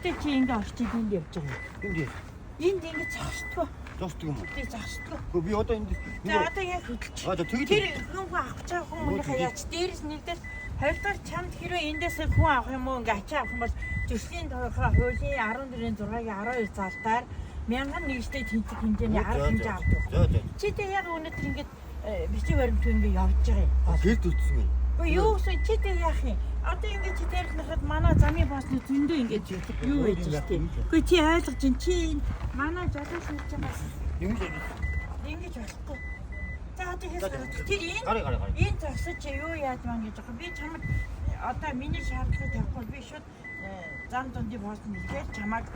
Гэхдээ чи ингэ орчид энд явж байгаа юм. Энд яа. Энд ингэ зогсдгоо. Зогсдог юм уу? Би зогсдгоо. Гэхдээ би одоо энд За одоо яг хөдөлж. А за тэгэж. Тэр хүн авах гэж байгаа хүмүүнийхээ яач дээрээс нэгдэл хоёрдугаар чамд хэрвээ эндээс хүн авах юм уу ингээ ачаа авах юм бол зөрчлийн тодорхой хуулийн 14-ийн 6-гийн 12 залтаар мянган нэгжтэй тэнцэх хэмжээний арга хэмжээ авдаг. За за. Чи тэг яг өнөөдөр ингээд бичиг баримт ингээ явж байгаа юм. Гэрд үтсэн юм. Үгүй юу гэсэн чи тэг яах юм? Одоо ингээд чи тайлбарлахад манай замын боосны зөндөө ингээд юу байж штэ. Үгүй чи ойлгож чинь чи энэ манай залуу шүлж байгаа Юм шиг. ингэж болохгүй. За одоо хэлсэн тэр энэ Гарыг гарыг гарыг. энэ зогсож чи юу яаж маань гэж байгаа. Би чамд одоо миний шаардлагыг тавихгүй би шууд зам дундын пост нэгээр чамайг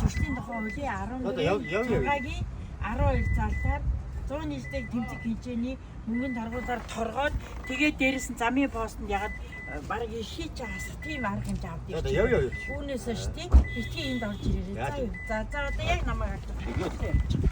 зөрчлийн тухай хуулийн Одоо яв- яв- яв. 14-гийн 12 залтаар 100 нийлдэг тэмцэх хэмжээний мөнгөнд торгуулаар торгоод тэгээд дээрэс нь замын постонд ягаад бараг иший чи хасах тийм арга хэмжээ авдаг. За за яв яв. Үүнээс хойш тий битгий энд орж ирээрэй. Яа За юу. За за одоо яг намайг харж байгаа. Тэгээд.